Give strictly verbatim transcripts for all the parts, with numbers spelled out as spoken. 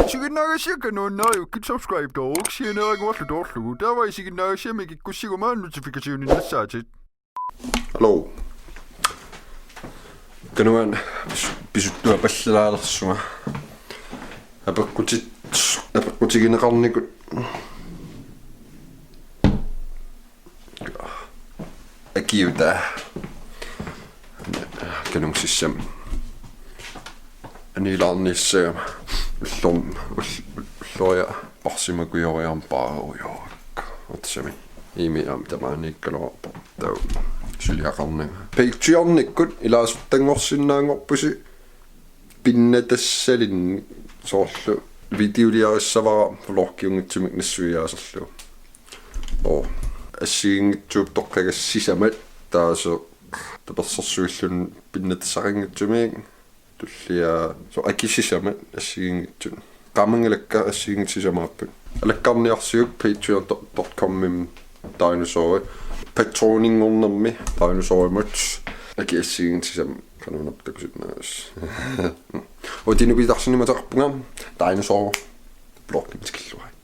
Isiginnaagassiakka nuannariukkit subscribe-tooruk sianeeraguarlu toorlugu. Taava isiginnaagassiami kikkussiguma notification-innassaatit. Hallo. Kanuan pis-, pisuttuapallalaalersunga. Apeqqutit-, apeqqutigineqarnikut. Akiuta. Kanungsissam. Anilaarnissagama. Ullorm-, ull-, ulloriarparsimakujoriarpaarujooruk. Utsami. Imi am tamaaniikkaluarpoq. Tau. Suliaqarnanga. Patreonikkut ilaasortanngorsinnaanngorpusi pinnatassalinnik soorlu videoliarissavara vlogiunngitsumik nassuiaaserlugu. Oo. Assigiinngitsuup toqqagassi sisamat taaseq tapersersuilluni pinnatasaqanngitsumik tullia soorlu akit sisamat assigiinngitsut. Qaamanngalakka assigiinngitsut sisamaapput. Alakkarniarsiuk patreon dot com-imi dinosauri. Patroninngornermi dinosaurimut. Akit assigiinngitsut sisamat. Qanoruna takusinnaasoq. Utinut pitarsinni mataqarpunga dinosaur vlogimut tikilluarit.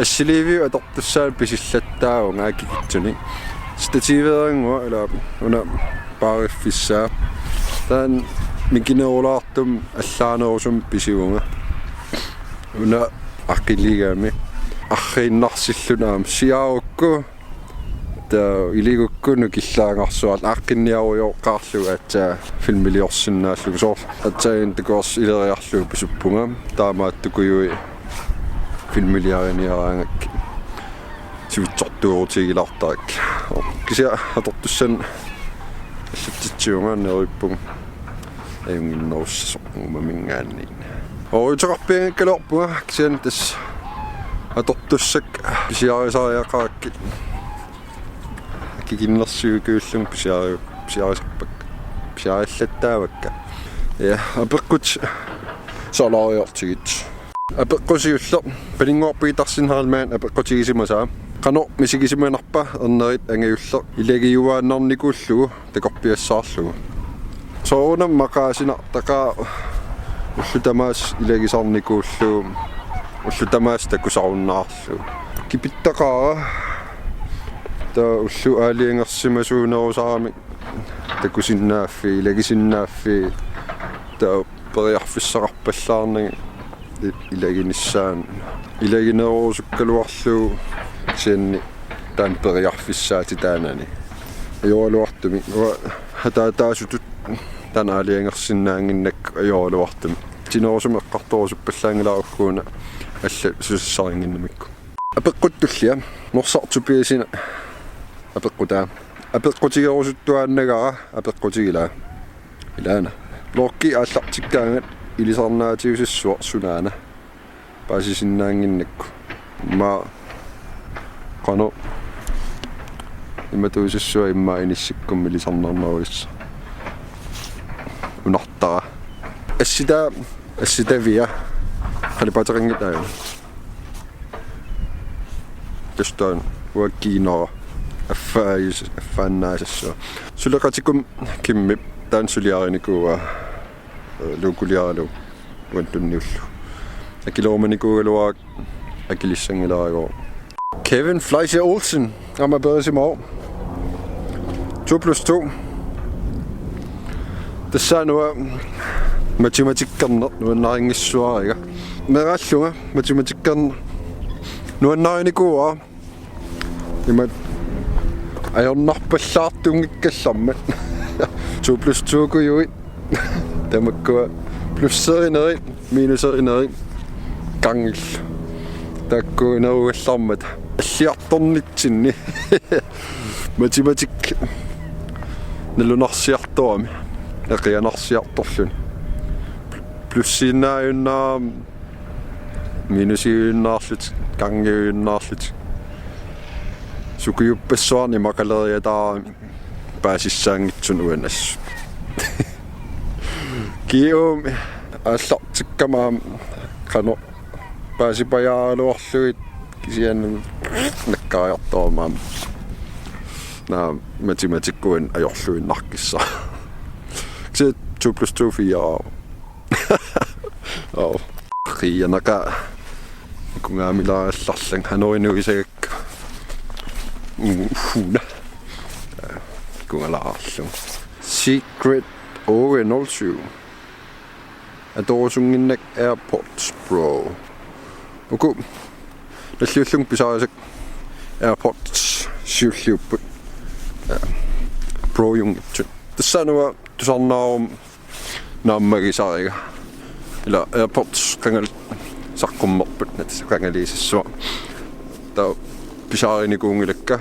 Assiliiviup atortussaanut pisillattaavunga akikitsunik. Stativeerannguaq ila una paariffissaa. Taanna mikinerulaartumik allaanerusumik pisivunga. Una aqqiligami. Arriinnarsilluni aamma siaarukku. Taava iligukku nukillaangarsuarlu aaqqinniarujoqqaarlugu aatsaat filmiliorsinnaallugu soorlu. Aatsaat takuarsi ileriarlugu pisuppunga. Taamaattukujui filmiliariniaraangakkit. Sivitsortuutigilaartarakku. Kisianni atortussanut allatsitsivunga neriuppunga. Ajunnginnerussasoq uumaminngaanniit. Ooriuteqarpianngikkaluarpunga kisianni tassa atortussat pisiarisariaqarakkit. Akikinnersiukujullunga pisiari-, pisiarisarpakka. Pisiarillattaavakka. Ja, apeqqut soorlu ooriartigit. Apeqqut siulleq, Paninnguaq Petersen Heilmann apeqqutigisimasaa. Qanoq misigisimanarpa ernerit angajulleq ilagiuaannarnikuullugu takorpiassaarlugu. Soorunami maqaasinartaqaaq ullut tamaasa ilagisarnikuullugu, ullut tamaasa takusarunnaarlugu. Kipittaqaara taava ullut aalajangersimasuunerusaramik takusinnaaffii, ilagisinnaaffii, taava periarfissaqarpallaarnagit i-, ilaginissaanut. Ilaginerusukkaluarlugu kisianni taanna periarfissaatit taanani. Ajoraluartumik. Uanga ataataasutut taanna aalajangersinnaannginnakku ajoraluartumik. Itinerusumik eqqartorusuppallaanngilara ugguuna allat susassarinnginnamikku. Apeqqut tullia. Norsaq Tobiassen apeqqutaa. Apeqqutigerusuttuaannagara apeqqutigilaa. Ilaana. Vlogi aallartikkaangat ilisarnaatiusassuaq sunaana. Paasisinnaannginnakku. Immaqa qanoq imatuusassua immaqa inissikkummi ilisarnarnerujussuaq. Unartara. Assitaa, assitavia. Qalipaateqanngitsoq aajuna. Tassa taanna uanga kiinara. Affaajus-, affaannaasassua. Suleqatikkut Kimmip taanna suliarinikuuaa. Luukuliaralugu uani tunniullugu. Akilerumanikuugaluarpara, akilissanngilara. Kevin Fleischer Olsen aamma aperisimavoq. To plus to. Tassaana uanga matematikkerneq nuannarinngissuariga. Meeraallunga matematikkerneq nuannarinikuuara. Imatut ajornarpallaartunngikkallarmat. To plus to-kujuit. Tamakkua plusserinerit, minuserinerit. Gangillu. Taakkuunerugallarmata. Siartornitsinni. Matematik nalunarsiartorami. Eqianarsiartorluni. Plussiinnaajunnaarami, minusiujunnaarlutik, gangiujunnaarlutik. Sukiuppassuarnik imaqaleriataarami paasissaanngitsunik uanga assut. Kiumi aallartikkama aamma qanoq paasipajaaraluarlugit kisianni nakkariartorama aamma. Naa matematikkuin ajorluinnarkissaq. Kisianni two plus two fire. Au. Qiianaka. Kungaamilaarallarlanga hanorinuisagakku. Uuna. Kungalaarlunga. Secret O nul syv. Atorusunnginnakku AirPods Pro. Uku nalliullunga pisaarisakka AirPods siulliupput. Pro-junngitsut. Tassaanua tusarnaaruma naammagisariga. Ila AirPods qangali saqqummerput, natisaqangaliisassuaq. Taava pisaarinikuunngilakka.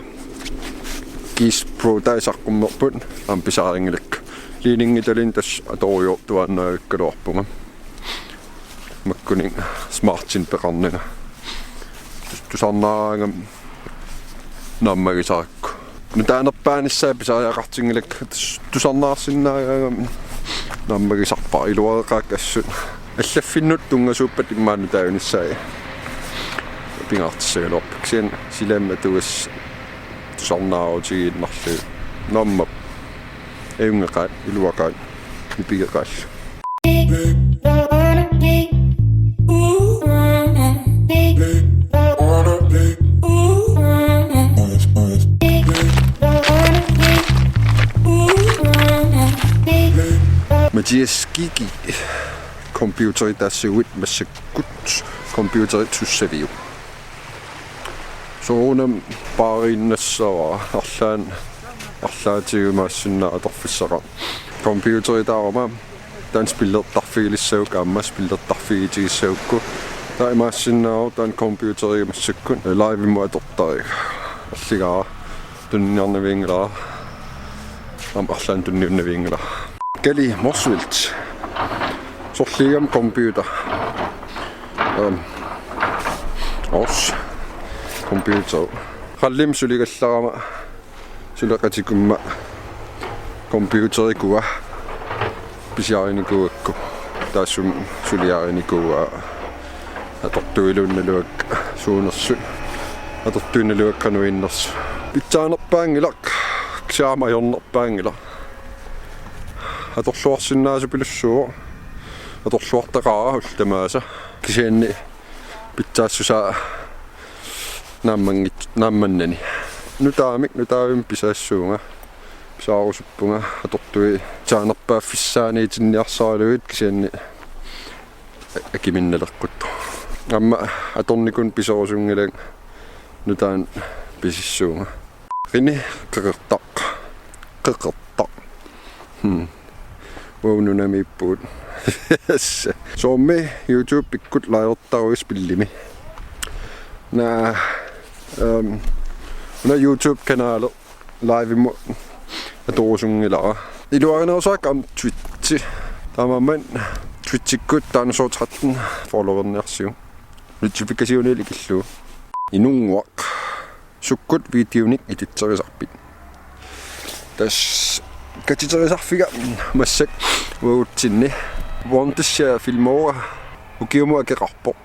Keys Pro taava saqqummerput, aamma pisaarinngilakka. Ledningitalinnut tassa atorujoortuaannavigakkaluarpunga. Makkuninnga smartinik peqarnanga. Tus-, tusarnaaraangama naammagisarakku. Nutaanerpaanissaa pisariaqartinngilakka, tus-, tusarnaarsinnaagaangama naammagisarpara, iluareqaakka assut. Allaffinnut tunngasuuppat immaqa nutaajunissaat pingaartissagaluarput. Kisianni silammik atugassat tusarnaarutigiinnarlugit. Naammapput. Ajunngeqaat, iluaqaat, nipigeqaallu. Mathias Gigi. Computeritaassagavit massakkut. Computerit sussaviuk? Soorunami paariinnassavara, arlaannik, arlaatigut imaassinnaavoq atorfissaqarpoq. Computeritaaruma taanna spillertarfigilissagukku, aamma spillertarfigitigissagukku. Taava imaassinnaavoq taanna computerigama massakkut live-imut atortariga. Arligaara tunniunnavianngilara. Aamma arlaannik tunniunnavianngilara. Kali Motzfeldt. Sorliigami computer. Øhm. Os. Computer. Qallima suligallarama suleqatikkuma computerikua pisiarinikuugakku. Taassuma suliarinikuuaa. Atortuiluunnaluakka suunersut. Atortuinnaluakka qanoq innersut. Pitsaanerpaanngilaq. Kisianni aamma ajornerpaanngilaq. Atorluarsinnaasupilussuuvoq. Atorluartaqaara ullut tamaasa. Kisianni pitsaassusaa naammanngit-, naammannani. Nutaamik, nutaavimmi pisaassuunga. Pisaarusuppunga atortui pitsaanerpaaffissaaniitinniarsaralugit kisianni akiminnaleqquttoq. Aamma atornikunik piserusunngilanga nutaanik pisissuunga. Qini qeqertaq. Qeqertaq. Hmm. Uagut nunamiippugut. Soormi YouTube-ikkut livertaruit spillimi. Naa, øhm, una YouTube-kanali live-imut atorusunngilara. Iluarinerusarpara aamma Twitchi. Taamaammat Twitchikkut Dinosaur tretten followerniarsiuk. Notificationilik ikillugu. Inunnguaq. Sukkut videonik ititserisarpit? Tassa katiterisarfiga massakkut uagutsinni. Wondershare filmera ukiumut akeqarpoq.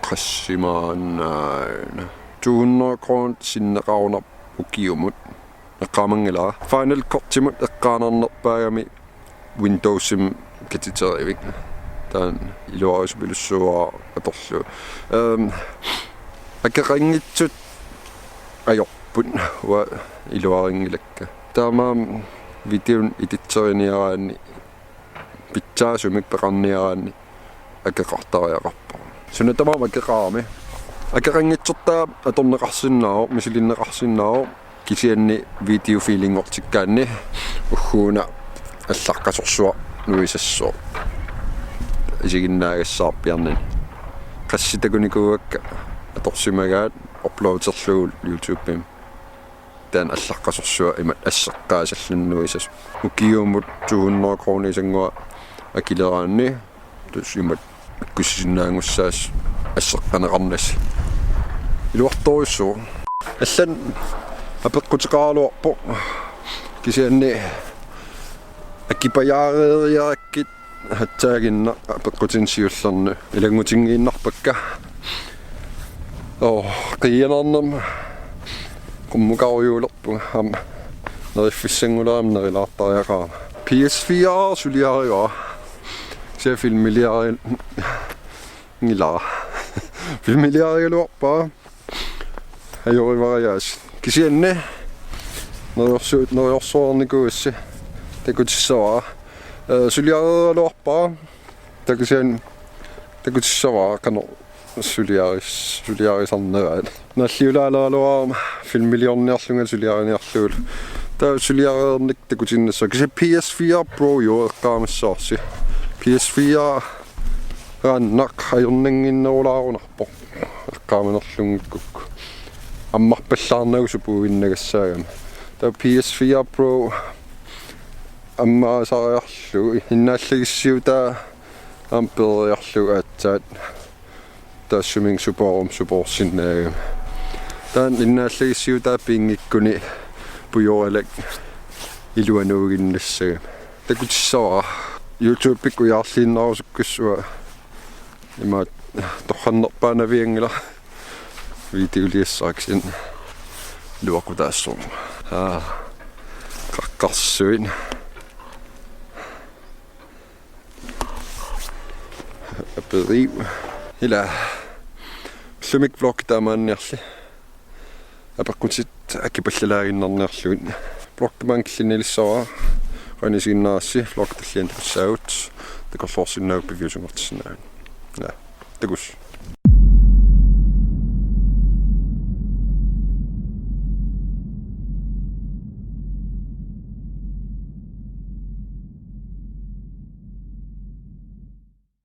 Qassimaannaana. To hundrede kroner sinneqarunarpoq ukiumut. Eqqaamanngilara. Final Cut-imut eqqaanarnerpaagami Windows-imik katiterivik. Taanna iluarisupilussuuara atorlugu. Øhm, akeqanngitsut ajorput uanga iluarinngilakka. Taamaammat videonik ititseriniaraanni pitsaasumik peqarniaraanni akeqartariaqarpoq. Suna tamarmi akeqarami. Akeqanngitsortaa atorneqarsinnaavoq, misilinneqarsinnaavoq. Kisianni video feelinngortikkaanni ugguuna allaqqasorsuaq nuisassooq. Isiginnaagassaarpiarnani. Qassit takunikuuakka atorsimagaat uploaderlugu YouTubemi. Taanna allaqqasorsuaq imatut asseqqaasallannuisasoq. Ukiumut to hundrede kronerisannguaq akileraanni. Tassa imatut ikkussisinnaanngussaasut asseqqaneqarnasi. Iluartorujussuuvoq. Allanut apeqquteqaraluarpoq. Kisianni akipajaareeriarakkit atsaaginnaq apeqqutinik siullerni ilanngutinngiinnarpakka. Oo, qiianarnerma qummukarujuulerpunga aamma neriffissanngulaarama nerilaartariaqarama. P S fire suliarivara. Kisianni filmiliari-, ngilara. Filmiliarigaluarpara. Ajorivariaas. Kisianni neriorsu-, neriorsuarnikuussi takutissavara. Eh, suliareeraluarpara. Takusian takutissavara qanoq suliaris-, suliarisarneraat. Nalliulaaleruarama filmiliorniarlunga suliariniarlugulu. Taava suliareernikka takutinnissaa. Kisianni P S fire Pro jo eqqaamassavarsi. P S fire-raannaq ajornannginnerulaarunarpoq. Eqqaamanerlunngikkukku. Ammarpallaarnagu supuinnagassaagamik. Taava P S fire Pro ammaasariarlugu innaallagissiutaa aamma peeriarlugu aatsaat. Taassuminnga supooruma supoorsinnaagami. Taanna innaallagissiutaa pinngikkuni pujoralak iluanuuginnassagami. Takutissavara. YouTube-ikkut ujaarliinnarusukkussuaq. Imaattoq torrannerpaanavianngilara. Videoliassarakkit iluaqutaassaaq. Aa. Qaqqarsuit. Aperiu. Ila. Ullumi vlog taamaanniarli. Apeqqutit akipallalaaginnarniarlugit. Vlog tamaanga killinnilissavara. Qanoq isiginnaarassi vlog tallianik takussaagut. Takorloorsinnaavutit piviusunngortissinnaavutit. Ja. Takuss.